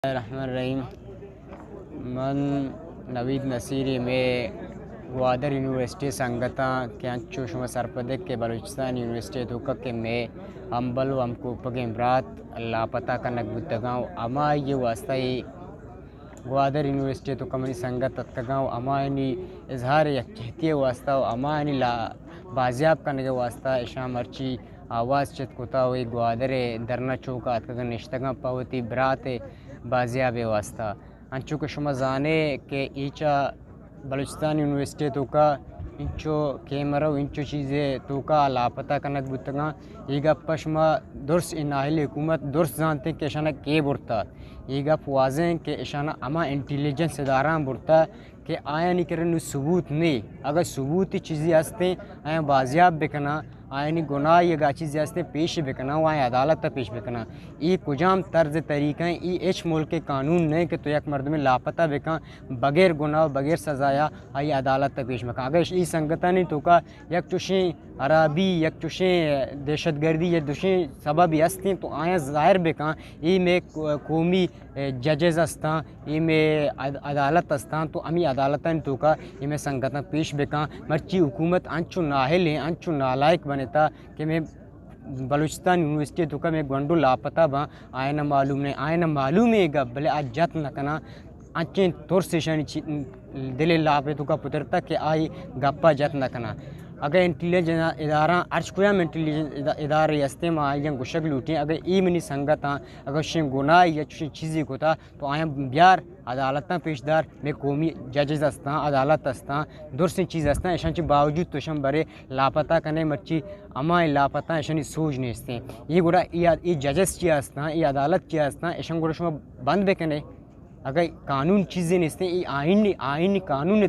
الرحمن الرحیم۔ من نوید نصیری، مئے گوادر یونیورسٹی سنگتاں کہ انچو شما سرپد ات کہ بلوچستان یونیورسٹی توکا کہ مئے ہمبل و ہمکوپگیں برات لاپتہ کنگ بوتگاں و ہمائی واسطہ اے گوادر یونیورسٹی توکا منی سنگت اتکگاں و ہمایانی اظہار یکجہتی واسطہ و ہمایانی لا-، بازیاب کنگ واسطہ اشاں مرچی آواز چست کتا و اے گوادر ءِ دھرنا چوک ءَ اتکگ نشتگاں پہ وتی برات ءِ بازیاب ءِ واستہ۔ انچو کہ شما زانے کہ ایچا بلوچستان یونیورسٹی ءِ توکا انچو کیمرہ و انچو چیزے توکا لاپتہ کنگ بوتگاں۔ اے گپ ءَ شما درست، اے نااہل حکومت درست زانتیں کہ اشاناں کے برتا۔ اے گپ واضح ایں کہ اشاناں ہما انٹیلیجنس اداراں برتا کہ آیانی کرا نوں ثبوت نے، اگاں ثبوت چیزے ہستیں، آیاں بازیاب بکناں، آیانی گناہ اگاں چیزے ہستیں پیش بکناں و آیاں عدالت ءَ پیش بکناں۔ اے کجام طرز طریقہ ایں؟ اے ہچ ملک ءِ قانون نہ ایں کہ تو یک مردمے لاپتہ بکن بغیر گناہ و بغیر سزایا آئی عدالت ءَ پیش مکن۔ اگاں اے سنگتانی توکا یک چوشیں ہرابی، یک چوشیں دہشت گردی یا دوشیں سببے ہستیں تو آیاں ظاہر بکن۔ اے مئے قومی ججز ہستاں، اے مئے عد-، عدالت ہستاں، تو ہمے عدالتانی توکا اے مئے سنگتاں پیش بکن۔ مرچی حکومت انچو نااہل ایں، انچو نالائق بنتا کہ مئے بلوچستان یونیورسٹی توکا مئے گونڈو لاپتہ باں، آیانا معلوم نہ ایں، آیانا معلوم ایں گپ، بلے آ جت نہ کناں۔ انچیں ترس ایشانی چی-، دل ءِ لاپ ءِ توکا پترتگ کہ آ اے گپ ءَ جت نہ کناں۔ اگاں انٹیلیجنس اداراں، ہرچ کجام انٹیلیجنس ادا-، ادارے ہستیں، ما آیاں گوشگ لوٹیں، اگاں اے منی سنگتاں اگاں چشیں گناہے یا چشیں چیزے کتا تو آیاں بیار عدالتاں پیش دار۔ مئے قومی ججز ہستاں، عدالت ہستاں، درستیں چیز ہستاں، اشاں چہ باوجود تو اشاں برے لاپتہ کنے، مرچی ہمائیں لاپتہ، اشانی سوج نیستیں۔ اے گڑا اے، اے ججز چیا ہستاں، اے عدالت چیا ہستاں، اشاں گڑا شما بند بکنے۔ اگہ قانون چیزے نیستیں، اے آئین، آئین قانون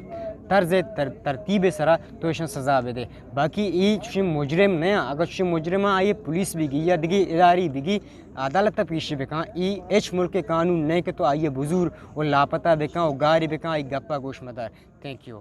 طرز تر-، ترتیب سرا تو اشاں سزا بدے۔ باقی اے چشیں مجرم نہ آں، اگہ چشیں مجرم آں، آئی پولیس بگی یا دگہ ادارے بگی، عدالت پیش بکن۔ اے ہچ ملک قانون نہ کہ تو آئی بزور و لاپتہ بکن و گاری بکن، آئی گپا گوش مدار۔ Thank you.